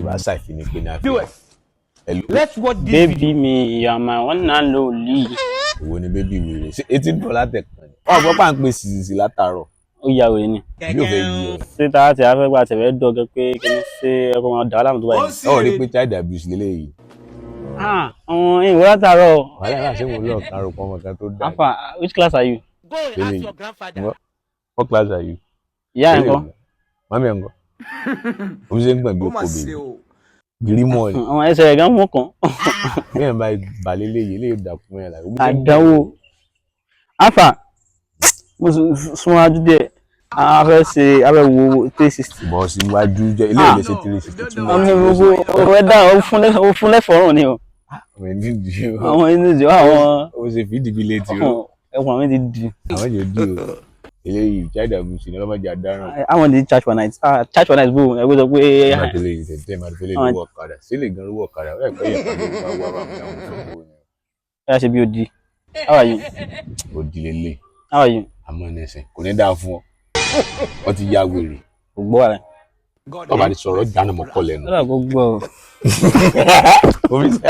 Bá ṣàìfi ni pé ní àfi. Viewers, Hello. let's watch this Baby video. mi, you are my one and only. Èwo ni baby wèrè? Ṣé etí ń dùn látẹ̀kàn ni? Ọ̀gbọ́n pà ń pe sìsìsì látàárọ̀. Ó ya wèrè ni. Bí ò fẹ́ yí ọ. Ṣé tá a ti afẹ́ gba tẹ̀fẹ́ dọ̀gẹ́ pé kí ni ṣé ẹkọ máa dà á láàmú tó báyìí? Ọ̀ rí pé child abuse lélẹ́yìí. Ah, àwọn ìwé látàárọ̀. Wàhálà náà, ṣé mo lọ́ọ̀ kárò pọ́nmọ kan tó dà? Alpha, which class are you? Go and Really? ask your grandfather. What class are you? Ìyá ẹ̀ ńkọ́? Mummy ẹ̀ ńkọ́? Omi ṣe ń gbọ̀n bí Ó mà oko ṣe bèbí. o. Gírímọ̀ ni. Àwọn ẹsẹ̀ rẹ̀ gan mú kan. Bí ẹ̀ ń bá balẹ̀ léyìí, eléyìí dàkú mọ́ ẹ̀ láì. Omi ṣe ń gbọ̀n. Àdánwò. Alpha, mo súnmọ́ díẹ̀. A fẹ́ ṣe, a fẹ́ wo 360. Bọ́ síwájú jẹ́ eléyìí lè ṣe 360 tún Àwọn gbogbo ọ̀rẹ́ dá ó fún lẹ́fọ̀ọ́rùn ni o. Àwọn ẹni dì o. Àwọn ẹni tí àwọn Ó ṣe fìdí bí létí o. ẹkùn àwọn ti di. Àwọn yóò dì o. Eléyìí child abuse ni, ọlọ́mọdé àdáràn. Àwọn di charge for night. Ah, charge for night bò ẹgbẹ́ sọ pé Máa tẹ́lẹ̀ yìí tẹ̀tẹ̀ máa tẹ́lẹ̀ lówó ọ̀kadà. Sílẹ̀ gan lówó ọ̀kadà. Ó yẹ pé yẹn kan ló bá wà bá mi àwọn tó kó ni. Ẹ ṣe bí odi. How are you? Ó di lélẹ̀. How are you? Àmọ́ ẹni ẹsẹ̀ kò ní dáa fún ọ. Wọ́n ti ya wèrè. Kò gbọ́ rẹ̀. Tọ́ba ti sọ̀rọ̀ dáná mọ́kọ́ lẹ́nu. Ó dà kó gbọ́ o. Omi ṣe.